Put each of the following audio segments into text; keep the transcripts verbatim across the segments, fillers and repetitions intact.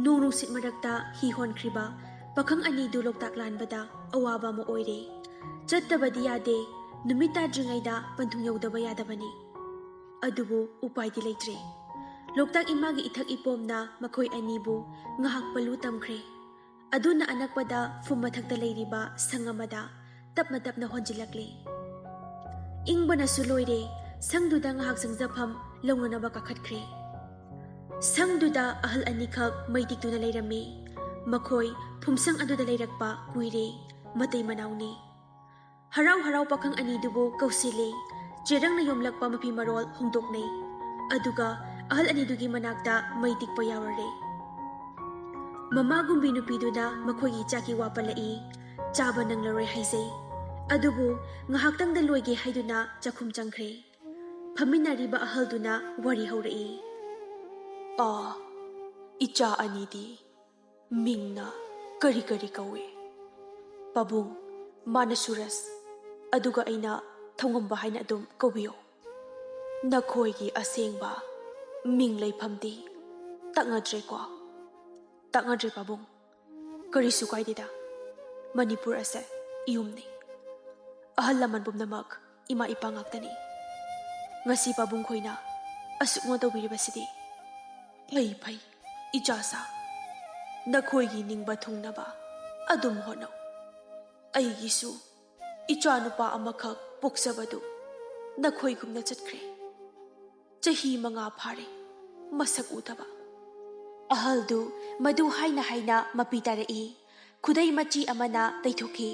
ꯅꯣꯡ ꯅꯨꯡꯁꯤꯠ ꯃꯔꯛꯇ ꯍꯤ ꯍꯣꯟꯈ꯭ꯔꯤꯕ ꯄꯥꯈꯪ ꯑꯅꯤꯗꯨ ꯂꯣꯛꯇꯥꯛ ꯂꯥꯟꯕꯗ ꯑꯋꯥꯕ ꯑꯃ ꯑꯣꯏꯔꯦ꯫ ꯆꯠꯇꯕꯗꯤ ꯌꯥꯗꯦ, ꯅꯨꯃꯤꯠ ꯇꯥꯗ꯭ꯔꯤꯉꯩꯗ ꯄꯟꯊꯨꯡ ꯌꯧꯗꯕ ꯌꯥꯗꯕꯅꯤ꯫ ꯑꯗꯨꯕꯨ ꯎꯄꯥꯏꯗꯤ ꯂꯩꯇ꯭ꯔꯦ꯫ ꯂꯣꯛꯇꯥꯛ ꯏꯃꯥꯒꯤ ꯏꯊꯛ ꯏꯄꯣꯝꯅ ꯃꯈꯣꯏ ꯑꯅꯤꯕꯨ ꯉꯥꯏꯍꯥꯛ ꯄꯜꯂꯨ ꯇꯝꯈ꯭ꯔꯦ꯫ ꯑꯗꯨꯅ ꯑꯅꯛꯄꯗ ꯐꯨꯝ ꯃꯊꯛꯇ ꯂꯩꯔꯤꯕ ꯁꯪ ꯑꯃꯗ ꯇꯞꯅ ꯇꯞꯅ ꯍꯣꯟꯖꯤꯜꯂꯛꯂꯦ꯫ ꯏꯪꯕꯅꯁꯨ ꯂꯣꯏꯔꯦ, ꯁꯪꯗꯨꯗ ꯉꯥꯏꯍꯥꯛ ꯆꯪꯖꯐꯝ ꯂꯧꯅꯅꯕ ꯀꯥꯈꯠꯈ꯭ꯔꯦ꯫ ꯁꯪꯗꯨꯗ ꯑꯍꯜ ꯑꯅꯤꯈꯛ ꯃꯩ ꯇꯤꯛꯇꯨꯅ ꯂꯩꯔꯝꯃꯤ꯫ ꯃꯈꯣꯏ ꯐꯨꯝꯁꯪ ꯑꯗꯨꯗ ꯂꯩꯔꯛꯄ ꯀꯨꯏꯔꯦ, ꯃꯇꯩ ꯃꯅꯥꯎꯅꯤ꯫ ꯍꯔꯥꯎ ꯍꯔꯥꯎ ꯄꯥꯈꯪ ꯑꯅꯤꯗꯨꯕꯨ ꯀꯧꯁꯤꯜꯂꯤ꯫ ꯆꯦꯔꯪꯅ ꯌꯣꯝꯂꯛꯄ ꯃꯐꯤ ꯃꯔꯣꯜ ꯍꯣꯡꯗꯣꯛꯅꯩ꯫ ꯑꯗꯨꯒ ꯑꯍꯜ ꯑꯅꯤꯗꯨꯒꯤ ꯃꯅꯥꯛꯇ ꯃꯩ ꯇꯤꯛꯄ ꯌꯥꯎꯔꯔꯦ꯫ ꯃꯃꯥꯒꯨꯝꯕꯤ ꯅꯨꯄꯤꯗꯨꯅ ꯃꯈꯣꯏꯒꯤ ꯆꯥꯛꯀꯤ ꯋꯥ ꯄꯜꯂꯛꯏ꯫ "ꯆꯥꯕ ꯅꯪꯂꯔꯣꯏ ꯍꯥꯏꯖꯩ꯫ ꯑꯗꯨꯕꯨ ꯉꯥꯏꯍꯥꯛꯇꯪꯗ ꯂꯣꯏꯒꯦ ꯍꯥꯏꯗꯨꯅ ꯆꯥꯛꯈꯨꯝ ꯆꯪꯈ꯭ꯔꯦ꯫" ꯐꯝꯃꯤꯟꯅꯔꯤꯕ ꯑꯍꯜꯗꯨꯅ ꯋꯥꯔꯤ ꯍꯧꯔꯛꯏ꯫ "ꯑꯥ, ꯏꯆꯥ ꯑꯅꯤꯗꯤ ꯃꯤꯡꯅ ꯀꯔꯤ ꯀꯔꯤ ꯀꯧꯏ?" "ꯄꯥꯕꯨꯡ, ꯃꯥꯅ ꯁꯨꯔꯁ, ꯑꯗꯨꯒ ꯑꯩꯅ ꯊꯧꯉꯝꯕ ꯍꯥꯏꯅ ꯑꯗꯨꯝ ꯀꯧꯕꯤꯌꯣ꯫ ꯅꯈꯣꯏꯒꯤ ꯑꯁꯦꯡꯕ ꯃꯤꯡ ꯂꯩꯐꯝꯗꯤ ꯇꯛꯅꯗ꯭ꯔꯦꯀꯣ?" "ꯇꯛꯅꯗ꯭ꯔꯦ ꯄꯥꯕꯨꯡ, ꯀꯔꯤꯁꯨ ꯀꯥꯏꯗꯦꯗ, ꯃꯅꯤꯄꯨꯔ ꯑꯁꯦ ꯏꯌꯨꯝꯅꯤ꯫ ꯑꯍꯜ ꯂꯃꯟ ꯄꯨꯝꯅꯃꯛ ꯏꯃꯥ ꯏꯄꯥ ꯉꯥꯛꯇꯅꯤ꯫ ꯉꯁꯤ ꯄꯥꯕꯨꯡ ꯈꯣꯏꯅ ꯑꯁꯨꯛꯅ ꯇꯧꯕꯤꯔꯤꯕꯁꯤꯗꯤ ꯐꯩ ꯐꯩ, ꯏꯆꯥꯁꯥ꯫ ꯅꯈꯣꯏꯒꯤ ꯅꯤꯡꯕ ꯊꯨꯡꯅꯕ ꯑꯗꯨꯝ ꯍꯣꯠꯅꯧ꯫ ꯑꯩꯒꯤꯁꯨ ꯏꯆꯥꯅꯨꯄꯥ ꯑꯃꯈꯛ ꯄꯣꯛꯆꯕꯗꯨ ꯅꯈꯣꯏꯒꯨꯝꯅ ꯆꯠꯈ꯭ꯔꯦ꯫ ꯆꯍꯤ ꯃꯉꯥ ꯐꯥꯔꯦ ꯃꯁꯛ ꯎꯗꯕ꯫" ꯑꯍꯜꯗꯨ ꯃꯗꯨ ꯍꯥꯏꯅ ꯍꯥꯏꯅ ꯃꯄꯤ ꯇꯥꯔꯛꯏ꯫ ꯈꯨꯗꯩ ꯃꯆꯤ ꯑꯃꯅ ꯇꯩꯊꯣꯛꯈꯤ꯫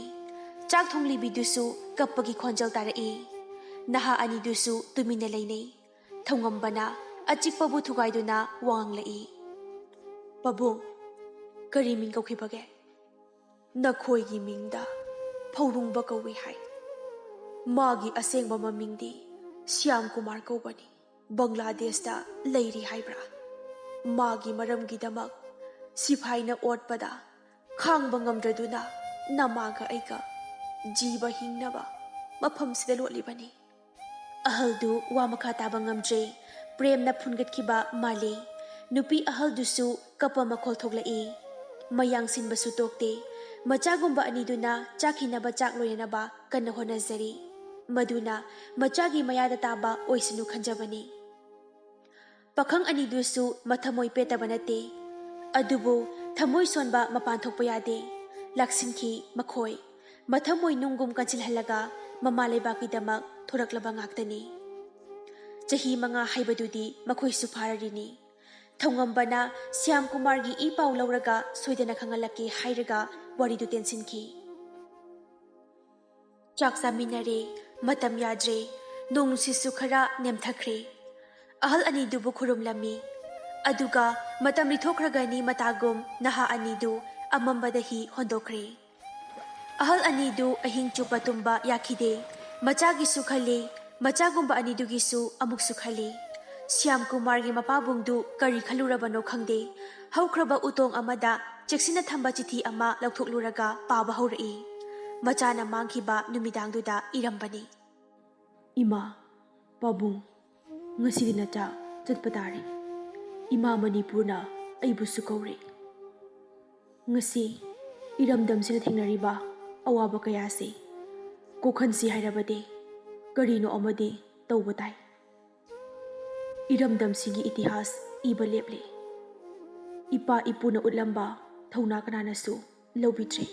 ꯆꯥꯛ ꯊꯣꯡꯂꯤꯕꯤꯗꯨꯁꯨ ꯀꯞꯄꯒꯤ ꯈꯣꯟꯖꯦꯜ ꯇꯥꯔꯛꯏ꯫ ꯅꯍꯥ ꯑꯅꯤꯗꯨꯁꯨ ꯇꯨꯃꯤꯟꯅ ꯂꯩꯅꯩ꯫ ꯊꯧꯉꯝꯕꯅ ꯑꯆꯤꯛꯄꯕꯨ ꯊꯨꯒꯥꯏꯗꯨꯅ ꯋꯥ ꯉꯥꯡꯂꯛꯏ꯫ "ꯄꯥꯕꯨꯡ, ꯀꯔꯤ ꯃꯤꯡ ꯀꯧꯈꯤꯕꯒꯦ?" "ꯅꯈꯣꯏꯒꯤ ꯃꯤꯡꯗ ꯐꯧꯔꯨꯡꯕ ꯀꯧꯏ ꯍꯥꯏ꯫ ꯃꯥꯒꯤ ꯑꯁꯦꯡꯕ ꯃꯃꯤꯡꯗꯤ ꯁ꯭ꯌꯥꯝ ꯀꯨꯃꯥꯔ ꯀꯧꯕꯅꯤ꯫ ꯕꯪꯒ꯭ꯂꯥꯗꯦꯁꯇ ꯂꯩꯔꯤ ꯍꯥꯏꯕ꯭ꯔꯥ? ꯃꯥꯒꯤ ꯃꯔꯝꯒꯤꯗꯃꯛ ꯁꯤꯐꯥꯏꯅ ꯑꯣꯠꯄꯗ ꯈꯥꯡꯕ ꯉꯝꯗ꯭ꯔꯗꯨꯅ ꯅꯃꯥꯒ ꯑꯩꯒ ꯖꯤꯕ ꯍꯤꯡꯅꯕ ꯃꯐꯝꯁꯤꯗ ꯂꯣꯠꯂꯤꯕꯅꯤ꯫" ꯑꯍꯜꯗꯨ ꯋꯥ ꯃꯈꯥ ꯇꯥꯕ ꯉꯝꯗ꯭ꯔꯦ꯫ ꯄ꯭ꯔꯦꯝꯅ ꯐꯨꯟꯒꯠꯈꯤꯕ ꯃꯥꯜꯂꯤ꯫ ꯅꯨꯄꯤ ꯑꯍꯜꯗꯨꯁꯨ ꯀꯞꯄ ꯃꯈꯣꯜ ꯊꯣꯛꯂꯛꯏ꯫ ꯃꯌꯥꯡ ꯁꯤꯟꯕꯁꯨ ꯇꯣꯛꯇꯦ꯫ ꯃꯆꯥꯒꯨꯝꯕ ꯑꯅꯤꯗꯨꯅ ꯆꯥꯈꯤꯅꯕ ꯆꯥꯛ ꯂꯣꯏꯅꯅꯕ ꯀꯟꯅ ꯍꯣꯠꯅꯖꯔꯤ꯫ ꯃꯗꯨꯅ ꯃꯆꯥꯒꯤ ꯃꯌꯥꯗ ꯇꯥꯕ ꯑꯣꯏꯁꯅꯨ ꯈꯟꯖꯕꯅꯤ꯫ ꯄꯥꯈꯪ ꯑꯅꯤꯗꯨꯁꯨ ꯃꯊꯃꯣꯏ ꯄꯦꯠꯇꯕ ꯅꯠꯇꯦ꯫ ꯑꯗꯨꯕꯨ ꯊꯃꯣꯏ ꯁꯣꯟꯕ ꯃꯄꯥꯟ ꯊꯣꯛꯄ ꯌꯥꯗꯦ꯫ ꯂꯥꯛꯁꯤꯟꯈꯤ ꯃꯈꯣꯏ꯫ ꯃꯊꯃꯣꯏ ꯅꯨꯡꯒꯨꯝ ꯀꯟꯁꯤꯜꯍꯜꯂꯒ ꯃꯃꯥ ꯂꯩꯕꯥꯛꯀꯤꯗꯃꯛ ꯊꯣꯔꯛꯂꯕ ꯉꯥꯛꯇꯅꯤ꯫ ꯆꯍꯤ ꯃꯉꯥ ꯍꯥꯏꯕꯗꯨꯗꯤ ꯃꯈꯣꯏꯁꯨ ꯐꯥꯔꯔꯤꯅꯤ꯫ ꯊꯧꯉꯝꯕꯅ ꯁ꯭ꯌꯥꯝ ꯀꯨꯃꯥꯔꯒꯤ ꯏ ꯄꯥꯎ ꯂꯧꯔꯒ ꯁꯣꯏꯗꯅ ꯈꯪꯍꯜꯂꯛꯀꯦ ꯍꯥꯏꯔꯒ ꯋꯥꯔꯤꯗꯨ ꯇꯦꯟꯁꯤꯟꯈꯤ꯫ ꯆꯥꯛ ꯆꯥꯃꯤꯟꯅꯔꯦ꯫ ꯃꯇꯝ ꯌꯥꯗ꯭ꯔꯦ꯫ ꯅꯣꯡ ꯅꯨꯡꯁꯤꯠꯁꯨ ꯈꯔ ꯅꯦꯝꯊꯈ꯭ꯔꯦ꯫ ꯑꯍꯜ ꯑꯅꯤꯗꯨꯕꯨ ꯈꯨꯔꯨꯝꯂꯝꯃꯤ꯫ ꯑꯗꯨꯒ ꯃꯇꯝ ꯂꯤꯊꯣꯛꯈ꯭ꯔꯒꯅꯤ ꯃꯇꯥꯒꯨꯝ ꯅꯍꯥ ꯑꯅꯤꯗꯨ ꯑꯃꯝꯕꯗ ꯍꯤ ꯍꯣꯟꯗꯣꯛꯈ꯭ꯔꯦ꯫ ꯑꯍꯜ ꯑꯅꯤꯗꯨ ꯑꯍꯤꯡ ꯆꯨꯞꯄ ꯇꯨꯝꯕ ꯌꯥꯈꯤꯗꯦ꯫ ꯃꯆꯥꯒꯤꯁꯨ ꯈꯜꯂꯤ, ꯃꯆꯥꯒꯨꯝꯕ ꯑꯅꯤꯗꯨꯒꯤꯁꯨ ꯑꯃꯨꯛꯁꯨ ꯈꯜꯂꯤ꯫ ꯁ꯭ꯌꯥꯝ ꯀꯨꯃꯥꯔꯒꯤ ꯃꯄꯥꯕꯨꯡꯗꯨ ꯀꯔꯤ ꯈꯜꯂꯨꯔꯕꯅꯣ ꯈꯪꯗꯦ꯫ ꯍꯧꯈ꯭ꯔꯕ ꯎꯇꯣꯡ ꯑꯃꯗ ꯆꯦꯛꯁꯤꯟꯅ ꯊꯝꯕ ꯆꯤꯊꯤ ꯑꯃ ꯂꯧꯊꯣꯛꯂꯨꯔꯒ ꯄꯥꯕ ꯍꯧꯔꯛꯏ꯫ ꯃꯆꯥꯅ ꯃꯥꯡꯈꯤꯕ ꯅꯨꯃꯤꯗꯥꯡꯗꯨꯗ ꯏꯔꯝꯕꯅꯤ꯫ "ꯏꯃꯥ, ꯄꯥꯕꯨꯡ, ꯉꯁꯤꯗꯤ ꯅꯆꯥ ꯆꯠꯄ ꯇꯥꯔꯦ꯫ ꯏꯃꯥ ꯃꯅꯤꯄꯨꯔꯅ ꯑꯩꯕꯨꯁꯨ ꯀꯧꯔꯦ꯫ ꯉꯁꯤ ꯏꯔꯝꯗꯝꯁꯤꯅ ꯊꯦꯡꯅꯔꯤꯕ ꯑꯋꯥꯕ ꯀꯌꯥꯁꯤ ꯀꯣꯛꯍꯟꯁꯤ ꯍꯥꯏꯔꯕꯗꯤ ꯀꯔꯤꯅꯣ ꯑꯃꯗꯤ ꯇꯧꯕ ꯇꯥꯏ꯫ ꯏꯔꯝꯗꯝꯁꯤꯒꯤ ꯏꯇꯤꯍꯥꯁ ꯏꯕ ꯂꯦꯞꯂꯦ꯫ ꯏꯄꯥ ꯏꯄꯨꯅ ꯎꯠꯂꯝꯕ ꯊꯧꯅꯥ ꯀꯅꯥꯅꯁꯨ ꯂꯧꯕꯤꯗ꯭ꯔꯦ꯫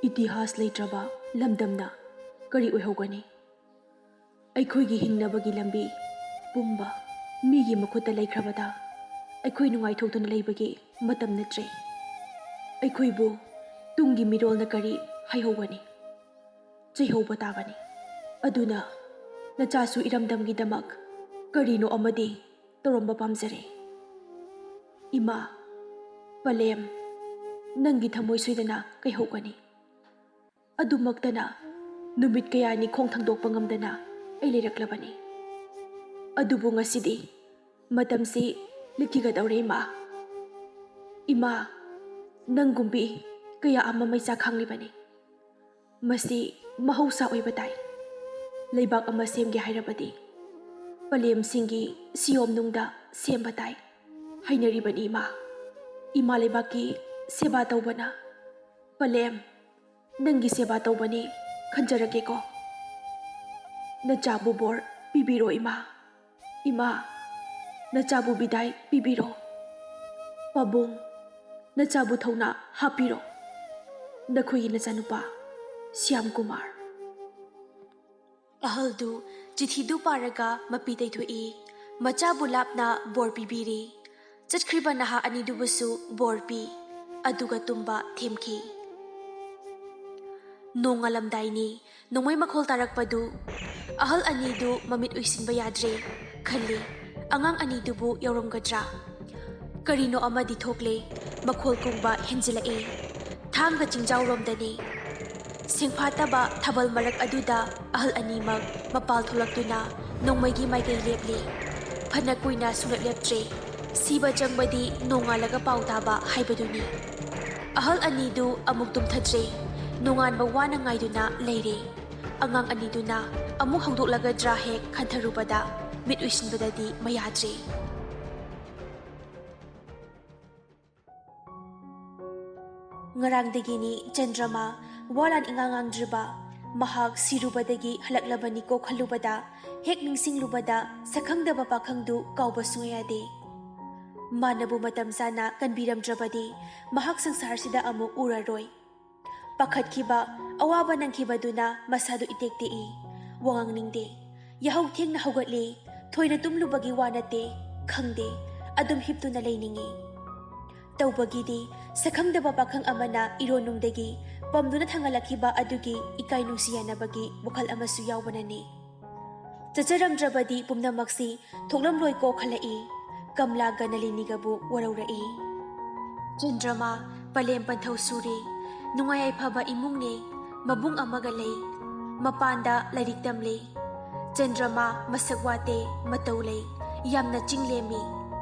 ꯏꯇꯤꯍꯥꯁ ꯂꯩꯇ꯭ꯔꯕ ꯂꯝꯗꯝꯅ ꯀꯔꯤ ꯑꯣꯏꯍꯧꯒꯅꯤ? ꯑꯩꯈꯣꯏꯒꯤ ꯍꯤꯡꯅꯕꯒꯤ ꯂꯝꯕꯤ ꯄꯨꯝꯕ ꯃꯤꯒꯤ ꯃꯈꯨꯠꯇ ꯂꯩꯈ꯭ꯔꯕꯗ ꯑꯩꯈꯣꯏ ꯅꯨꯡꯉꯥꯏꯊꯣꯛꯇꯨꯅ ꯂꯩꯕꯒꯤ ꯃꯇꯝ ꯅꯠꯇ꯭ꯔꯦ꯫ ꯑꯩꯈꯣꯏꯕꯨ ꯇꯨꯡꯒꯤ ꯃꯤꯔꯣꯜꯅ ꯀꯔꯤ ꯍꯥꯏꯍꯧꯒꯅꯤ? ꯆꯩꯍꯧꯕ ꯇꯥꯕꯅꯤ꯫ ꯑꯗꯨꯅ ꯅꯆꯥꯁꯨ ꯏꯔꯝꯗꯝꯒꯤꯗꯃꯛ ꯀꯔꯤꯅꯣ ꯑꯃꯗꯤ ꯇꯧꯔꯝꯕ ꯄꯥꯝꯖꯔꯦ꯫ ꯏꯃꯥ, ꯄꯂꯦꯝ, ꯅꯪꯒꯤ ꯊꯃꯣꯏ ꯁꯣꯏꯗꯅ ꯀꯩꯍꯧꯒꯅꯤ꯫ ꯑꯗꯨꯃꯛꯇꯅ ꯅꯨꯃꯤꯠ ꯀꯌꯥꯅꯤ ꯈꯣꯡ ꯊꯥꯡꯗꯣꯛꯄ ꯉꯝꯗꯅ ꯑꯩ ꯂꯩꯔꯛꯂꯕꯅꯤ꯫ ꯑꯗꯨꯕꯨ ꯉꯁꯤꯗꯤ ꯃꯇꯝꯁꯤ ꯂꯤꯠꯈꯤꯒꯗꯧꯔꯦ, ꯏꯃꯥ꯫ ꯏꯃꯥ, ꯅꯪꯒꯨꯝꯕꯤ ꯀꯌꯥ ꯑꯃ ꯃꯩꯆꯥꯛ ꯈꯥꯡꯂꯤꯕꯅꯤ꯫ ꯃꯁꯤ ꯃꯍꯧꯁꯥ ꯑꯣꯏꯕ ꯇꯥꯏ꯫ ꯂꯩꯕꯥꯛ ꯑꯃ ꯁꯦꯝꯒꯦ ꯍꯥꯏꯔꯕꯗꯤ ꯄꯂꯦꯝꯁꯤꯡꯒꯤ ꯁꯤꯌꯣꯝꯅꯨꯡꯗ ꯁꯦꯝꯕ ꯇꯥꯏ꯫ ꯍꯩꯅꯔꯤꯕꯅꯤ ꯏꯃꯥ꯫ ꯏꯃꯥ ꯂꯩꯕꯥꯛꯀꯤ ꯁꯦꯕꯥ ꯇꯧꯕꯅ꯫ ꯄꯂꯦꯝ, ꯅꯪꯒꯤ ꯁꯦꯕꯥ ꯇꯧꯕꯅꯤ, ꯈꯟꯖꯔꯒꯦꯀꯣ꯫ ꯅꯆꯥꯕꯨ ꯕꯣꯔ ꯄꯤꯕꯤꯔꯣ ꯏꯃꯥ꯫ ꯏꯃꯥ, ꯅꯆꯥꯕꯨ ꯕꯤꯗꯥꯏ ꯄꯤꯕꯤꯔꯣ꯫ ꯄꯥꯕꯨꯡ, ꯅꯆꯥꯕꯨ ꯊꯧꯅꯥ ꯍꯥꯞꯄꯤꯔꯣ꯫ ꯅꯈꯣꯏꯒꯤ ꯅꯆꯥꯅꯨꯄꯥ ꯁ꯭ꯌꯥꯝ ꯀꯨꯃꯥꯔ꯫ ꯑꯍꯜꯗꯨ ꯆꯤꯊꯤꯗꯨ ꯄꯥꯔꯒ ꯃꯄꯤ ꯇꯩꯊꯣꯛꯏ꯫ ꯃꯆꯥꯕꯨ ꯂꯥꯞꯅ ꯕꯣꯔ ꯄꯤꯕꯤꯔꯤ꯫ ꯆꯠꯈ꯭ꯔꯤꯕ ꯅꯍꯥ ꯑꯅꯤꯗꯨꯕꯨꯁꯨ ꯕꯣꯔ ꯄꯤ꯫ ꯑꯗꯨꯒ ꯇꯨꯝꯕ ꯊꯦꯝꯈꯤ꯫ ꯅꯣꯡꯉꯥꯜꯂꯝꯗꯥꯏꯅꯤ꯫ ꯅꯣꯡꯃꯩ ꯃꯈꯣꯜ ꯇꯥꯔꯛꯄꯗꯨ ꯑꯍꯜ ꯑꯅꯤꯗꯨ ꯃꯃꯤꯠ ꯎꯏꯁꯤꯟꯕ ꯌꯥꯗ꯭ꯔꯦ ꯈꯜꯂꯤ꯫ ꯑꯉꯥꯡ ꯑꯅꯤꯗꯨꯕꯨ ꯌꯧꯔꯝꯒꯗ꯭ꯔꯥ? ꯀꯔꯤꯅꯣ ꯑꯃꯗꯤ ꯊꯣꯛꯂꯦ꯫ ꯃꯈꯣꯜ ꯀꯨꯡꯕ ꯍꯦꯟꯖꯤꯜꯂꯛꯏ꯫ ꯊꯥꯡꯒ ꯆꯤꯡꯖꯥꯎꯔꯣꯝꯗꯅꯤ꯫ ꯁꯦꯡꯐꯥꯠꯇꯕ ꯊꯥꯕꯜ ꯃꯔꯛ ꯑꯗꯨꯗ ꯑꯍꯜ ꯑꯅꯤꯃꯛ ꯃꯄꯥꯜ ꯊꯣꯛꯂꯛꯇꯨꯅ ꯅꯣꯡꯃꯩꯒꯤ ꯃꯥꯏꯀꯩ ꯂꯦꯞꯂꯤ꯫ ꯐꯅ ꯀꯨꯏꯅ ꯁꯨꯡꯂꯦꯞ ꯂꯦꯞꯇ꯭ꯔꯦ꯫ ꯁꯤꯕ ꯆꯪꯕꯗꯤ ꯅꯣꯡꯉꯥꯜꯂꯒ ꯄꯥꯎ ꯇꯥꯕ ꯍꯥꯏꯕꯗꯨꯅꯤ꯫ ꯑꯍꯜ ꯑꯅꯤꯗꯨ ꯑꯃꯨꯛ ꯇꯨꯝꯊꯗ꯭ꯔꯦ꯫ ꯅꯣꯡꯉꯥꯟꯕ ꯋꯥꯅ ꯉꯥꯏꯗꯨꯅ ꯂꯩꯔꯦ꯫ ꯑꯉꯥꯡ ꯑꯅꯤꯗꯨꯅ ꯑꯃꯨꯛ ꯍꯧꯗꯣꯛꯂꯒꯗ꯭ꯔꯥ ꯍꯦꯛ ꯈꯟꯊꯔꯨꯕꯗ ꯃꯤꯠ ꯎꯏꯁꯤꯟꯕꯗꯗꯤ ꯃꯌꯥꯗ꯭ꯔꯦ꯫ ꯉꯔꯥꯡꯗꯒꯤꯅꯤ ꯆꯟꯗ꯭ꯔꯃꯥ ꯋꯥꯂꯥꯟ ꯏꯉꯥꯡ ꯉꯥꯡꯗ꯭ꯔꯤꯕ꯫ ꯃꯍꯥꯛ ꯁꯤꯔꯨꯕꯗꯒꯤ ꯍꯜꯂꯛꯂꯕꯅꯤꯀꯣ ꯈꯜꯂꯨꯕꯗ, ꯍꯦꯛ ꯅꯤꯡꯁꯤꯡꯂꯨꯕꯗ ꯁꯛꯈꯪꯗꯕ ꯄꯥꯈꯪꯗꯨ ꯀꯥꯎꯕ ꯁꯨꯡꯌꯥ ꯌꯥꯗꯦ꯫ ꯃꯥꯅꯕꯨ ꯃꯇꯝ ꯆꯥꯅ ꯀꯟꯕꯤꯔꯝꯗ꯭ꯔꯕꯗꯤ ꯃꯍꯥꯛ ꯁꯪꯁꯥꯔꯁꯤꯗ ꯑꯃꯨꯛ ꯎꯔꯔꯣꯏ꯫ ꯄꯥꯈꯠꯈꯤꯕ, ꯑꯋꯥꯕ ꯅꯪꯈꯤꯕꯗꯨꯅ ꯃꯁꯥꯗꯨ ꯏꯇꯦꯛ ꯇꯦꯛꯏ꯫ ꯋꯥ ꯉꯥꯡꯅꯤꯡꯗꯦ꯫ ꯌꯥꯍꯧ ꯊꯦꯡꯅ ꯍꯧꯒꯠꯂꯤ꯫ ꯊꯣꯏꯅ ꯇꯨꯝꯂꯨꯕꯒꯤ ꯋꯥ ꯅꯠꯇꯦ꯫ ꯈꯪꯗꯦ꯫ ꯑꯗꯨꯝ ꯍꯤꯞꯇꯨꯅ ꯂꯩꯅꯤꯡꯏ꯫ ꯇꯧꯕꯒꯤꯗꯤ ꯁꯛꯈꯪꯗꯕ ꯄꯥꯈꯪ ꯑꯃꯅ ꯏꯔꯣꯟꯅꯨꯡꯗꯒꯤ ꯄꯝꯗꯨꯅ ꯊꯥꯡꯒꯠꯂꯛꯈꯤꯕ ꯑꯗꯨꯒꯤ ꯏꯀꯥꯏ ꯅꯨꯡꯁꯤ ꯌꯥꯅꯕꯒꯤ ꯋꯥꯈꯜ ꯑꯃꯁꯨ ꯌꯥꯎꯕꯅꯅꯤ꯫ ꯆꯠꯆꯔꯝꯗ꯭ꯔꯕꯗꯤ ꯄꯨꯝꯅꯃꯛꯁꯤ ꯊꯣꯛꯂꯝꯂꯣꯏꯀꯣ ꯈꯜꯂꯛꯏ꯫ ꯀꯝꯂꯥꯒ ꯅꯂꯤꯅꯤꯒꯕꯨ ꯋꯥꯔꯧꯔꯛꯏ꯫ ꯆꯟꯗ꯭ꯔꯃꯥ ꯄꯂꯦꯝ ꯄꯟꯊꯧ ꯁꯨꯔꯤ꯫ ꯅꯨꯡꯉꯥꯏ ꯌꯥꯏꯐꯕ ꯏꯃꯨꯡꯅꯤ꯫ ꯃꯕꯨꯡ ꯑꯃꯒ ꯂꯩ꯫ ꯃꯄꯥꯟꯗ ꯂꯥꯏꯔꯤꯛ ꯇꯝꯂꯤ꯫ ꯆꯟꯗ꯭ꯔꯃꯥ ꯃꯁꯛ ꯋꯥꯠꯇꯦ, ꯃꯇꯧ ꯂꯩ꯫ ꯌꯥꯝꯅ ꯆꯤꯡꯂꯦꯝꯃꯤ꯫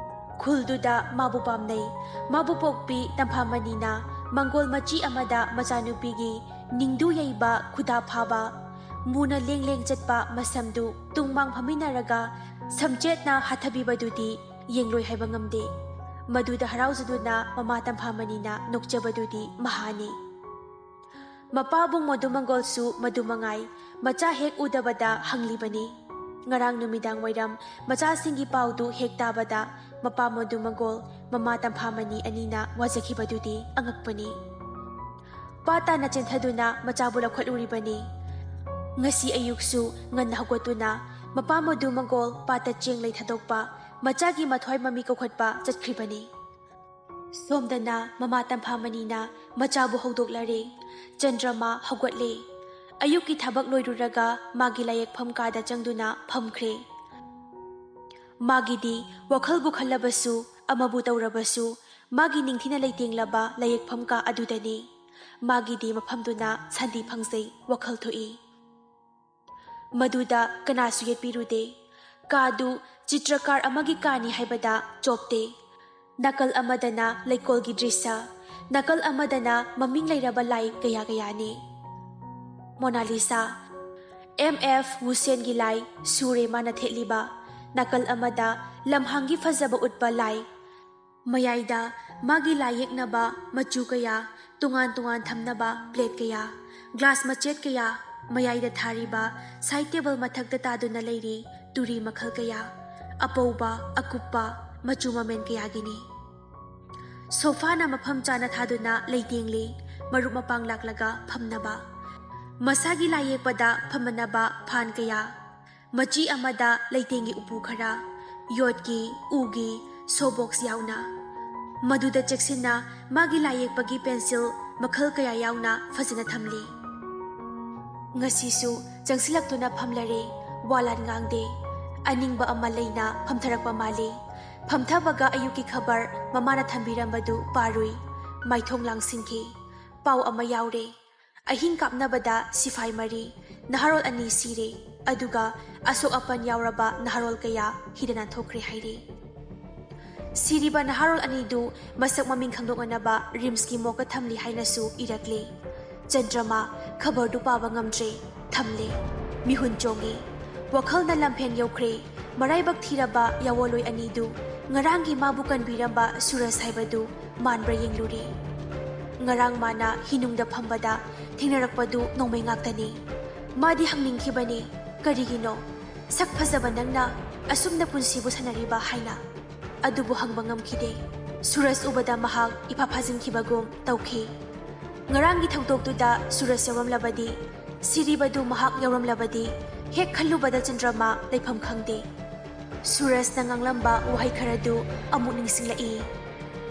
ꯈꯨꯜꯗꯨꯗ ꯃꯥꯕꯨ ꯄꯥꯝꯅꯩ꯫ ꯃꯥꯕꯨ ꯄꯣꯛꯄꯤ ꯇꯝꯐꯥꯃꯅꯤꯅ ꯃꯪꯒꯣꯜ ꯃꯆꯤ ꯑꯃꯗ ꯃꯆꯥꯅꯨꯄꯤꯒꯤ ꯅꯤꯡꯗꯨ ꯌꯩꯕ, ꯈꯨꯗꯥ ꯐꯥꯕ, ꯃꯨꯅ ꯂꯦꯡ ꯂꯦꯡ ꯆꯠꯄ ꯃꯁꯝꯗꯨ ꯇꯨꯡ ꯃꯥꯡ ꯐꯝꯃꯤꯟꯅꯔꯒ ꯁꯝꯆꯦꯠꯅ ꯍꯥꯊꯕꯤꯕꯗꯨꯗꯤ ꯌꯦꯡꯂꯣꯏ ꯍꯥꯏꯕ ꯉꯝꯗꯦ꯫ ꯃꯗꯨꯗ ꯍꯔꯥꯎꯖꯗꯨꯅ ꯃꯃꯥ ꯇꯝꯐꯥꯃꯅꯤꯅ ꯅꯣꯛꯆꯕꯗꯨꯗꯤ ꯃꯍꯥꯅꯤ꯫ ꯃꯄꯥꯕꯨꯡ ꯃꯗꯨꯃꯪꯒꯣꯜꯁꯨ ꯃꯗꯨ ꯃꯉꯥꯏ꯫ ꯃꯆꯥ ꯍꯦꯛ ꯎꯗꯕꯗ ꯍꯪꯂꯤꯕꯅꯤ꯫ ꯉꯔꯥꯡ ꯅꯨꯃꯤꯗꯥꯡ ꯋꯥꯏꯔꯝ ꯃꯆꯥꯁꯤꯡꯒꯤ ꯄꯥꯎꯗꯨ ꯍꯦꯛ ꯇꯥꯕꯗ ꯃꯄꯥ ꯃꯗꯨꯃꯪꯒꯣꯜ, ꯃꯃꯥ ꯇꯝꯐꯥꯃꯅꯤ ꯑꯅꯤꯅ ꯋꯥꯖꯈꯤꯕꯗꯨꯗꯤ ꯑꯉꯛꯄꯅꯤ꯫ ꯄꯥꯠ ꯇꯥꯅ ꯆꯦꯟꯊꯗꯨꯅ ꯃꯆꯥꯕꯨ ꯂꯧꯈꯠꯂꯨꯔꯤꯕꯅꯤ꯫ ꯉꯁꯤ ꯑꯌꯨꯛꯁꯨ ꯉꯟꯅ ꯍꯧꯒꯠꯇꯨꯅ ꯃꯄꯥ ꯃꯗꯨꯃꯪꯒꯣꯜ ꯄꯥꯠꯇ ꯆꯦꯡ ꯂꯩ ꯊꯥꯗꯣꯛꯄ, ꯃꯆꯥꯒꯤ ꯃꯊ꯭ꯋꯥꯏ ꯃꯃꯤ ꯀꯧꯈꯠꯄ ꯆꯠꯈ꯭ꯔꯤꯕꯅꯤ꯫ ꯁꯣꯝꯗꯅ ꯃꯃꯥ ꯇꯝꯐꯥꯃꯅꯤꯅ ꯃꯆꯥꯕꯨ ꯍꯧꯗꯣꯛꯂꯔꯦ꯫ ꯆꯟꯗ꯭ꯔꯃꯥ ꯍꯧꯒꯠꯂꯦ꯫ ꯑꯌꯨꯛꯀꯤ ꯊꯕꯛ ꯂꯣꯏꯔꯨꯔꯒ ꯃꯥꯒꯤ ꯂꯥꯏꯌꯦꯛꯐꯝ ꯀꯥꯗ ꯆꯪꯗꯨꯅ ꯐꯝꯈ꯭ꯔꯦ꯫ ꯃꯥꯒꯤꯗꯤ ꯋꯥꯈꯜꯕꯨ ꯈꯜꯂꯕꯁꯨ, ꯑꯃꯕꯨ ꯇꯧꯔꯕꯁꯨ, ꯃꯥꯒꯤ ꯅꯤꯡꯊꯤꯅ ꯂꯩꯇꯦꯡꯂꯕ ꯂꯥꯏꯌꯦꯛꯐꯝ ꯀꯥ ꯑꯗꯨꯗꯅꯤ꯫ ꯃꯥꯒꯤꯗꯤ ꯃꯐꯝꯗꯨꯅ ꯁꯥꯟꯇꯤ ꯐꯪꯖꯩ, ꯋꯥꯈꯜ ꯊꯣꯛꯏ꯫ ꯃꯗꯨꯗ ꯀꯅꯥꯁꯨ ꯌꯦꯠꯄꯤꯔꯨꯗꯦ꯫ ꯀꯥꯗꯨ ꯆꯤꯇ꯭ꯔꯀꯥꯔ ꯑꯃꯒꯤ ꯀꯥꯅꯤ ꯍꯥꯏꯕꯗ ꯆꯣꯞꯇꯦ꯫ ꯅꯥꯀꯜ ꯑꯃꯗꯅ ꯂꯩꯀꯣꯜꯒꯤ ꯗ꯭ꯔꯤꯁ꯭ꯌ, ꯅꯥꯀꯜ ꯑꯃꯗꯅ ꯃꯃꯤꯡ ꯂꯩꯔꯕ ꯂꯥꯏ ꯀꯌꯥ ꯀꯌꯥꯅꯤ꯫ ꯃꯣꯅꯥꯂꯤꯁꯥ, ꯑꯦꯝ ꯑꯦꯐ ꯋꯨꯁꯦꯟꯒꯤ ꯂꯥꯏ ꯁꯨꯔꯦ ꯃꯥꯅ ꯊꯦꯠꯂꯤꯕ, ꯅꯥꯀꯜ ꯑꯃꯗ ꯂꯝꯍꯥꯡꯒꯤ ꯐꯖꯕ ꯎꯠꯄ ꯂꯥꯏ, ꯃꯌꯥꯏꯗ ꯃꯥꯒꯤ ꯂꯥꯏ ꯌꯦꯛꯅꯕ ꯃꯆꯨ ꯀꯌꯥ ꯇꯣꯉꯥꯟ ꯇꯣꯉꯥꯟ ꯊꯝꯅꯕ ꯄ꯭ꯂꯦꯠ ꯀꯌꯥ, ꯒ꯭ꯂꯥꯁ ꯃꯆꯦꯠ ꯀꯌꯥ, ꯃꯌꯥꯏꯗ ꯊꯥꯔꯤꯕ ꯁꯥꯏꯗ ꯇꯦꯕꯜ ꯃꯊꯛꯇ ꯇꯥꯗꯨꯅ ꯂꯩꯔꯤ ꯇꯨꯔꯤ ꯃꯈꯜ ꯀꯌꯥ, ꯑꯄꯧꯕ, ꯑꯀꯨꯞꯄ, ꯃꯆꯨ ꯃꯃꯦꯟ ꯀꯌꯥꯒꯤꯅꯤ꯫ ꯁꯣꯐꯥꯅ ꯃꯐꯝ ꯆꯥꯅ ꯊꯥꯗꯨꯅ ꯂꯩꯇꯦꯡꯂꯤ, ꯃꯔꯨꯞ ꯃꯄꯥꯡ ꯂꯥꯛꯂꯒ ꯐꯝꯅꯕ꯫ ꯃꯁꯥꯒꯤ ꯂꯥꯏ ꯌꯦꯛꯄꯗ ꯐꯝꯃꯅꯕ ꯐꯥꯟ ꯀꯌꯥ, ꯃꯆꯤ ꯑꯃꯗ ꯂꯩꯇꯦꯡꯒꯤ ꯎꯄꯨ ꯈꯔ, ꯌꯣꯠꯀꯤ, ꯎꯒꯤ, ꯁꯣ ꯕꯣꯛꯁ ꯌꯥꯎꯅ꯫ ꯃꯗꯨꯗ ꯆꯦꯛꯁꯤꯟꯅ ꯃꯥꯒꯤ ꯂꯥꯏ ꯌꯦꯛꯄꯒꯤ ꯄꯦꯟꯁꯤꯜ ꯃꯈꯜ ꯀꯌꯥ ꯌꯥꯎꯅ ꯐꯖꯅ ꯊꯝꯂꯤ꯫ ꯉꯁꯤꯁꯨ ꯆꯪꯁꯤꯜꯂꯛꯇꯨꯅ ꯐꯝꯂꯔꯦ, ꯋꯥ ꯂꯥꯟ ꯉꯥꯡꯗꯦ꯫ ꯑꯅꯤꯡꯕ ꯑꯃ ꯂꯩꯅ ꯐꯝꯊꯔꯛꯄ ꯃꯥꯜꯂꯤ꯫ ꯐꯝꯊꯕꯒ ꯑꯌꯨꯛꯀꯤ ꯈꯕꯔ ꯃꯃꯥꯅ ꯊꯝꯕꯤꯔꯝꯕꯗꯨ ꯄꯥꯔꯨꯏ꯫ ꯃꯥꯏꯊꯣꯡ ꯂꯥꯡꯁꯤꯟꯈꯤ꯫ ꯄꯥꯎ ꯑꯃ ꯌꯥꯎꯔꯦ꯫ ꯑꯍꯤꯡ ꯀꯥꯞꯅꯕꯗ ꯁꯤꯐꯥꯏ ꯃꯔꯤ, ꯅꯍꯥꯔꯣꯜ ꯑꯅꯤ ꯁꯤꯔꯦ, ꯑꯗꯨꯒ ꯑꯁꯣꯛ ꯑꯄꯟ ꯌꯥꯎꯔꯕ ꯅꯍꯥꯔꯣꯜ ꯀꯌꯥ ꯍꯤꯗ ꯅꯥꯟꯊꯣꯛꯈ꯭ꯔꯦ ꯍꯥꯏꯔꯤ꯫ ꯁꯤꯔꯤꯕ ꯅꯍꯥꯔꯣꯜ ꯑꯅꯤꯗꯨ ꯃꯁꯛ ꯃꯃꯤꯡ ꯈꯪꯗꯣꯛꯅꯅꯕ ꯔꯤꯝꯁꯀꯤ ꯃꯣꯔꯒꯇ ꯊꯝꯂꯤ ꯍꯥꯏꯅꯁꯨ ꯏꯔꯛꯂꯤ꯫ ꯆꯟꯗ꯭ꯔꯃꯥ ꯈꯕꯔꯗꯨ ꯄꯥꯕ ꯉꯝꯗ꯭ꯔꯦ, ꯊꯝꯂꯦ꯫ ꯃꯤꯍꯨꯟ ꯆꯣꯡꯉꯤ꯫ ꯋꯥꯈꯜꯅ ꯂꯝꯐꯦꯟ ꯌꯧꯈ꯭ꯔꯦ꯫ ꯃꯔꯥꯏꯕꯛ ꯊꯤꯔꯕ ꯌꯥꯋꯣꯜꯂꯣꯏ ꯑꯅꯤꯗꯨ ꯉꯔꯥꯡꯒꯤ ꯃꯥꯕꯨ ꯀꯟꯕꯤꯔꯝꯕ ꯁꯨꯔꯖ ꯍꯥꯏꯕꯗꯨ ꯃꯥꯟꯕ꯭ꯔꯥ ꯌꯦꯡꯂꯨꯔꯦ꯫ ꯉꯔꯥꯡ ꯃꯥꯅ ꯍꯤꯅꯨꯡꯗ ꯐꯝꯕꯗ ꯊꯦꯡꯅꯔꯛꯄꯗꯨ ꯅꯣꯡꯃꯩ ꯉꯥꯛꯇꯅꯤ꯫ ꯃꯥꯗꯤ ꯍꯪꯅꯤꯡꯈꯤꯕꯅꯤ, ꯀꯔꯤꯒꯤꯅꯣ ꯁꯛ ꯐꯖꯕ ꯅꯪꯅ ꯑꯁꯨꯝꯅ ꯄꯨꯟꯁꯤꯕꯨ ꯁꯥꯟꯅꯔꯤꯕ ꯍꯥꯏꯅ꯫ ꯑꯗꯨꯕꯨ ꯍꯪꯕ ꯉꯝꯈꯤꯗꯦ꯫ ꯁꯨꯔꯖ ꯎꯕꯗ ꯃꯍꯥꯛ ꯏꯐꯥ ꯐꯥꯖꯤꯟꯈꯤꯕꯒꯨꯝ ꯇꯧꯈꯤ꯫ ꯉꯔꯥꯡꯒꯤ ꯊꯧꯗꯣꯛꯇꯨꯗ ꯁꯨꯔꯖ ꯌꯥꯎꯔꯝꯂꯕꯗꯤ, ꯁꯤꯔꯤꯕꯗꯨ ꯃꯍꯥꯛ ꯌꯥꯎꯔꯝꯂꯕꯗꯤ, ꯍꯦꯛ ꯈꯜꯂꯨꯕꯗ ꯆꯟꯗ꯭ꯔꯃꯥ ꯂꯩꯐꯝ ꯈꯪꯗꯦ꯫ ꯁꯨꯔꯖꯅ ꯉꯥꯡꯂꯝꯕ ꯋꯥꯍꯩ ꯈꯔꯗꯨ ꯑꯃꯨꯛ ꯅꯤꯡꯁꯤꯡꯂꯛꯏ꯫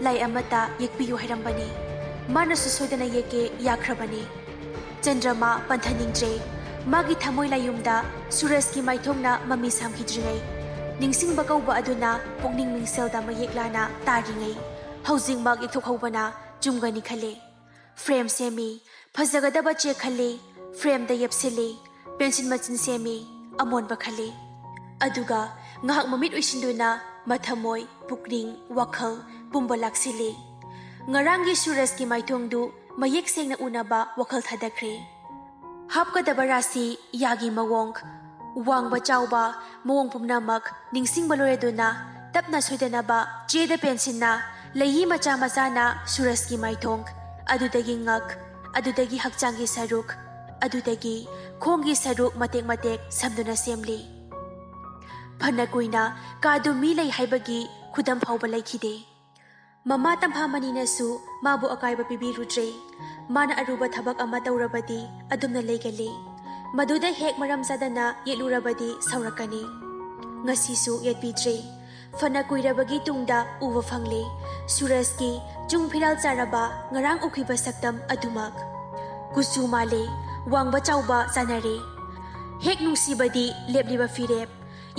ꯂꯥꯏ ꯑꯃꯠꯇ ꯌꯦꯛꯄꯤꯌꯨ ꯍꯥꯏꯔꯝꯕꯅꯤ꯫ ꯃꯥꯅꯁꯨ ꯁꯣꯏꯗꯅ ꯌꯦꯛꯀꯦ ꯌꯥꯈ꯭ꯔꯕꯅꯤ꯫ ꯆꯟꯗ꯭ꯔꯃꯥ ꯄꯟꯊꯅꯤꯡꯗ꯭ꯔꯦ꯫ ꯃꯥꯒꯤ ꯊꯃꯣꯏ ꯂꯥꯏꯌꯨꯝꯗ ꯁꯨꯔꯖꯀꯤ ꯃꯥꯏꯊꯣꯡꯅ ꯃꯃꯤ ꯁꯥꯝꯈꯤꯗ꯭ꯔꯤꯉꯩ, ꯅꯤꯡꯁꯤꯡꯕ ꯀꯧꯕ ꯑꯗꯨꯅ ꯄꯨꯛꯅꯤꯡ ꯃꯤꯡꯁꯦꯜꯗ ꯃꯌꯦꯛ ꯂꯥꯅ ꯇꯥꯔꯤꯉꯩ, ꯍꯧꯖꯤꯛꯃꯛ ꯌꯦꯛꯊꯣꯛꯍꯧꯕꯅ ꯆꯨꯝꯒꯅꯤ ꯈꯜꯂꯦ꯫ ꯐ꯭ꯔꯦꯝ ꯁꯦꯝꯃꯤ, ꯐꯖꯒꯗꯕ ꯆꯦꯛ ꯈꯜꯂꯤ, ꯐ꯭ꯔꯦꯝꯗ ꯌꯦꯞꯁꯤꯜꯂꯤ, ꯄꯦꯟꯁꯤꯜ ꯃꯆꯤꯟ ꯁꯦꯝꯃꯤ, ꯑꯃꯣꯟꯕ ꯈꯜꯂꯤ꯫ ꯑꯗꯨꯒ ꯉꯥꯏꯍꯥꯛ ꯃꯃꯤꯠ ꯎꯏꯁꯤꯟꯗꯨꯅ ꯃꯊꯃꯣꯏ, ꯄꯨꯛꯅꯤꯡ, ꯋꯥꯈꯜ ꯄꯨꯝꯕ ꯂꯥꯛꯁꯤꯜꯂꯤ꯫ ꯉꯔꯥꯡꯒꯤ ꯁꯨꯔꯖꯀꯤ ꯃꯥꯏꯊꯣꯡꯗꯨ ꯃꯌꯦꯛ ꯁꯦꯡꯅ ꯎꯅꯕ ꯋꯥꯈꯜ ꯊꯥꯗꯈ꯭ꯔꯦ꯫ ꯍꯥꯞꯀꯗꯕ ꯔꯥꯁꯤ, ꯌꯥꯒꯤ ꯃꯑꯣꯡ, ꯋꯥꯡꯕ ꯆꯥꯎꯕ, ꯃꯑꯣꯡ ꯄꯨꯝꯅꯃꯛ ꯅꯤꯡꯁꯤꯡꯕ ꯂꯣꯏꯔꯗꯨꯅ ꯇꯞꯅ ꯁꯣꯏꯗꯅꯕ ꯆꯦꯗ ꯄꯦꯟꯁꯤꯜꯅ ꯂꯩꯌꯤ ꯃꯆꯥ ꯃꯆꯥꯅ ꯁꯨꯔꯖꯀꯤ ꯃꯥꯏꯊꯣꯡ, ꯑꯗꯨꯗꯒꯤ ꯉꯛ, ꯑꯗꯨꯗꯒꯤ ꯍꯛꯆꯥꯡꯒꯤ ꯁꯔꯨꯛ, ꯑꯗꯨꯗꯒꯤ ꯈꯣꯡꯒꯤ ꯁꯔꯨꯛ ꯃꯇꯦꯛ ꯃꯇꯦꯛ ꯁꯝꯗꯨꯅ ꯁꯦꯝꯂꯤ꯫ ꯐꯅ ꯀꯨꯏꯅ ꯀꯥꯗꯨ ꯃꯤ ꯂꯩ ꯍꯥꯏꯕꯒꯤ ꯈꯨꯗꯝ ꯐꯥꯎꯕ ꯂꯩꯈꯤꯗꯦ꯫ ꯃꯃꯥ ꯇꯝꯐꯥꯃꯅꯤꯅꯁꯨ ꯃꯥꯕꯨ ꯑꯀꯥꯏꯕ ꯄꯤꯕꯤꯔꯨꯗ꯭ꯔꯦ꯫ ꯃꯥꯅ ꯑꯔꯨꯕ ꯊꯕꯛ ꯑꯃ ꯇꯧꯔꯕꯗꯤ ꯑꯗꯨꯝꯅ ꯂꯩꯒꯜꯂꯤ꯫ ꯃꯗꯨꯗ ꯍꯦꯛ ꯃꯔꯝ ꯆꯥꯗꯅ ꯌꯦꯠꯂꯨꯔꯕꯗꯤ ꯁꯥꯎꯔꯛꯀꯅꯤ꯫ ꯉꯁꯤꯁꯨ ꯌꯦꯠꯄꯤꯗ꯭ꯔꯦ꯫ ꯐꯅ ꯀꯨꯏꯔꯕꯒꯤ ꯇꯨꯡꯗ ꯎꯕ ꯐꯪꯂꯦ ꯁꯨꯔꯖꯀꯤ ꯆꯨꯡ ꯐꯤꯔꯥꯜ ꯆꯥꯔꯕ ꯉꯔꯥꯡ ꯎꯈꯤꯕ ꯁꯛꯇꯝ ꯑꯗꯨꯃꯛ꯫ ꯀꯨꯆꯨ ꯃꯥꯜꯂꯦ, ꯋꯥꯡꯕ ꯆꯥꯎꯕ ꯆꯥꯅꯔꯦ꯫ ꯍꯦꯛ ꯅꯨꯡꯁꯤꯕꯗꯤ ꯂꯦꯞꯂꯤꯕ ꯐꯤꯔꯦꯞ,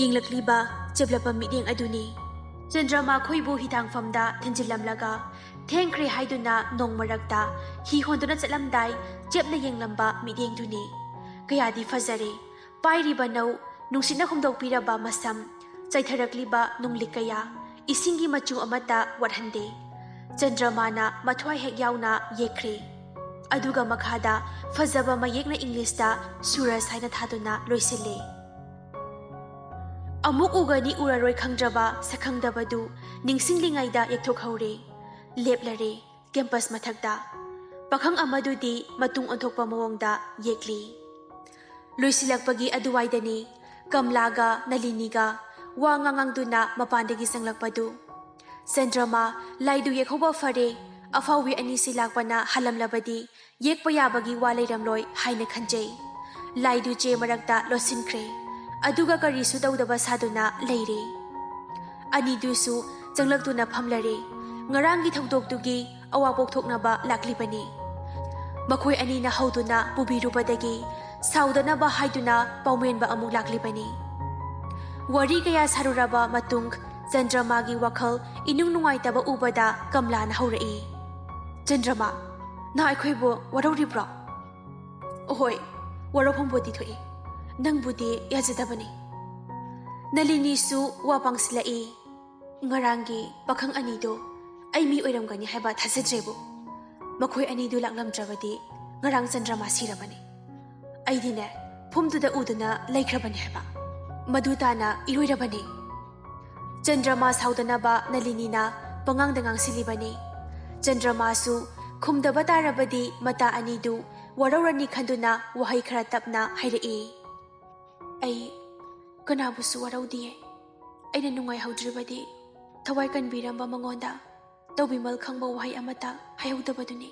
ꯌꯦꯡꯂꯛꯂꯤꯕ ꯆꯦꯞꯂꯛꯄ ꯃꯤꯠꯌꯦꯡ ꯑꯗꯨꯅꯤ꯫ ꯆꯟꯗ꯭ꯔꯃꯥ ꯈꯣꯏꯕꯨ ꯍꯤꯊꯥꯡꯐꯝꯗ ꯊꯤꯟꯖꯤꯜꯂꯝꯂꯒ ꯊꯦꯡꯈ꯭ꯔꯦ ꯍꯥꯏꯗꯨꯅ ꯅꯣꯡ ꯃꯔꯛꯇ ꯍꯤ ꯍꯣꯟꯗꯨꯅ ꯆꯠꯂꯝꯗꯥꯏ ꯆꯦꯞꯅ ꯌꯦꯡꯂꯝꯕ ꯃꯤꯠꯌꯦꯡꯗꯨꯅꯤ꯫ ꯀꯌꯥꯗꯤ ꯐꯖꯔꯦ꯫ ꯄꯥꯏꯔꯤꯕ ꯅꯧ, ꯅꯨꯡꯁꯤꯠꯅ ꯍꯨꯝꯗꯣꯛꯄꯤꯔꯕ ꯃꯁꯝ, ꯆꯥꯏꯊꯔꯛꯂꯤꯕ ꯅꯨꯡꯂꯤꯛ ꯀꯌꯥ, ꯏꯁꯤꯡꯒꯤ ꯃꯆꯨ ꯑꯃꯠꯇ ꯋꯥꯠꯍꯟꯗꯦ꯫ ꯆꯟꯗ꯭ꯔꯃꯥꯅ ꯃꯊ꯭ꯋꯥꯏ ꯍꯦꯛ ꯌꯥꯎꯅ ꯌꯦꯛꯈ꯭ꯔꯦ꯫ ꯑꯗꯨꯒ ꯃꯈꯥꯗ ꯐꯖꯕ ꯃꯌꯦꯛꯅ ꯏꯪꯂꯤꯁꯇ ꯁꯨꯔꯖ ꯍꯥꯏꯅ ꯊꯥꯗꯨꯅ ꯂꯣꯏꯁꯤꯜꯂꯦ꯫ ꯑꯃꯨꯛ ꯎꯒꯅꯤ ꯎꯔꯔꯣꯏ ꯈꯪꯗ꯭ꯔꯕ ꯁꯛꯈꯪꯗꯕꯗꯨ ꯅꯤꯡꯁꯤꯡꯂꯤꯉꯩꯗ ꯌꯦꯛꯊꯣꯛꯍꯧꯔꯦ꯫ ꯂꯦꯞꯂꯔꯦ ꯀꯦꯝꯄꯁ ꯃꯊꯛꯇ꯫ ꯄꯥꯈꯪ ꯑꯃꯗꯨꯗꯤ ꯃꯇꯨꯡ ꯑꯣꯟꯊꯣꯛꯄ ꯃꯑꯣꯡꯗ ꯌꯦꯛꯂꯤ꯫ ꯂꯣꯏꯁꯤꯜꯂꯛꯄꯒꯤ ꯑꯗꯨꯋꯥꯏꯗꯅꯤ ꯀꯝꯂꯥꯒ ꯅꯂꯤꯅꯤꯒ ꯋꯥ ꯉꯥꯡꯉꯥꯡꯗꯨꯅ ꯃꯄꯥꯟꯗꯒꯤ ꯆꯪꯂꯛꯄꯗꯨ꯫ ꯆꯟꯗ꯭ꯔꯃꯥ, ꯂꯥꯏꯗꯨ ꯌꯦꯛꯍꯧꯕ ꯐꯔꯦ, ꯑꯐꯥꯎꯕꯤ ꯑꯅꯤꯁꯤ ꯂꯥꯛꯄꯅ ꯍꯜꯂꯝꯂꯕꯗꯤ ꯌꯦꯛꯄ ꯌꯥꯕꯒꯤ ꯋꯥ ꯂꯩꯔꯝꯂꯣꯏ ꯍꯥꯏꯅ ꯈꯟꯖꯩ꯫ ꯂꯥꯏꯗꯨ ꯆꯦ ꯃꯔꯛꯇ ꯂꯣꯠꯁꯤꯟꯈ꯭ꯔꯦ꯫ ꯑꯗꯨꯒ ꯀꯔꯤꯁꯨ ꯇꯧꯗꯕ ꯁꯥꯗꯨꯅ ꯂꯩꯔꯦ꯫ ꯑꯅꯤꯗꯨꯁꯨ ꯆꯪꯂꯛꯇꯨꯅ ꯐꯝꯂꯔꯦ꯫ ꯉꯔꯥꯡꯒꯤ ꯊꯧꯗꯣꯛꯇꯨꯒꯤ ꯑꯋꯥ ꯄꯣꯛꯊꯣꯛꯅꯕ ꯂꯥꯛꯂꯤꯕꯅꯤ꯫ ꯃꯈꯣꯏ ꯑꯅꯤꯅ ꯍꯧꯗꯨꯅ ꯄꯨꯕꯤꯔꯨꯕꯗꯒꯤ ꯁꯥꯎꯗꯅꯕ ꯍꯥꯏꯗꯨꯅ ꯄꯥꯎꯃꯦꯟꯕ ꯑꯃꯨꯛ ꯂꯥꯛꯂꯤꯕꯅꯤ꯫ ꯋꯥꯔꯤ ꯀꯌꯥ ꯁꯥꯔꯨꯔꯕ ꯃꯇꯨꯡ ꯆꯟꯗ꯭ꯔꯃꯥꯒꯤ ꯋꯥꯈꯜ ꯏꯅꯨꯡ ꯅꯨꯡꯉꯥꯏꯇꯕ ꯎꯕꯗ ꯀꯝꯂꯥꯅ ꯍꯧꯔꯛꯏ, "ꯆꯟꯗ꯭ꯔꯃꯥ, ꯅꯪ ꯑꯩꯈꯣꯏꯕꯨ ꯋꯥꯔꯧꯔꯤꯕ꯭ꯔꯣ?" "ꯑꯍꯣꯏ, ꯋꯥꯔꯧꯐꯝꯕꯨꯗꯤ ꯊꯣꯛꯏ꯫ ꯅꯪꯕꯨꯗꯤ ꯌꯥꯖꯗꯕꯅꯤ꯫" ꯅꯂꯤꯅꯤꯁꯨ ꯋꯥ ꯄꯥꯡꯁꯤꯜꯂꯛꯏ, "ꯉꯔꯥꯡꯒꯤ ꯄꯥꯈꯪ ꯑꯅꯤꯗꯨ ꯑꯩ ꯃꯤ ꯑꯣꯏꯔꯝꯒꯅꯤ ꯍꯥꯏꯕ ꯊꯥꯖꯗ꯭ꯔꯦꯕꯨ꯫ ꯃꯈꯣꯏ ꯑꯅꯤꯗꯨ ꯂꯥꯛꯂꯝꯗ꯭ꯔꯕꯗꯤ ꯉꯔꯥꯡ ꯆꯟꯗ꯭ꯔꯃꯥ ꯁꯤꯔꯕꯅꯤ꯫ ꯑꯩꯗꯤꯅꯦ, ꯐꯨꯝꯗꯨꯗ ꯎꯗꯨꯅ ꯂꯩꯈ꯭ꯔꯕꯅꯤ ꯍꯥꯏꯕ꯫ ꯃꯗꯨ ꯇꯥꯅ ꯏꯔꯣꯏꯔꯕꯅꯤ꯫" ꯆꯟꯗ꯭ꯔꯃꯥ ꯁꯥꯎꯗꯅꯕ ꯅꯂꯤꯅꯤꯅ ꯄꯉꯥꯡꯗ ꯉꯥꯡꯁꯤꯜꯂꯤꯕꯅꯤ꯫ ꯆꯟꯗ꯭ꯔꯃꯥꯁꯨ ꯈꯨꯝꯗꯕ ꯇꯥꯔꯕꯗꯤ ꯃꯇꯥ ꯑꯅꯤꯗꯨ ꯋꯥꯔꯧꯔꯅꯤ ꯈꯟꯗꯨꯅ ꯋꯥꯍꯩ ꯈꯔ ꯇꯞꯅ ꯍꯥꯏꯔꯛꯏ, "ꯑꯩ ꯀꯅꯥꯕꯨꯁꯨ ꯋꯥꯔꯧꯗꯤꯌꯦ꯫ ꯑꯩꯅ ꯅꯨꯡꯉꯥꯏꯍꯧꯗ꯭ꯔꯤꯕꯗꯤ ꯊꯋꯥꯏ ꯀꯟꯕꯤꯔꯝꯕ ꯃꯉꯣꯟꯗ ꯇꯧꯕꯤꯃꯜ ꯈꯪꯕ ꯋꯥꯍꯩ ꯑꯃꯠꯇ ꯍꯥꯏꯍꯧꯗꯕꯗꯨꯅꯤ꯫"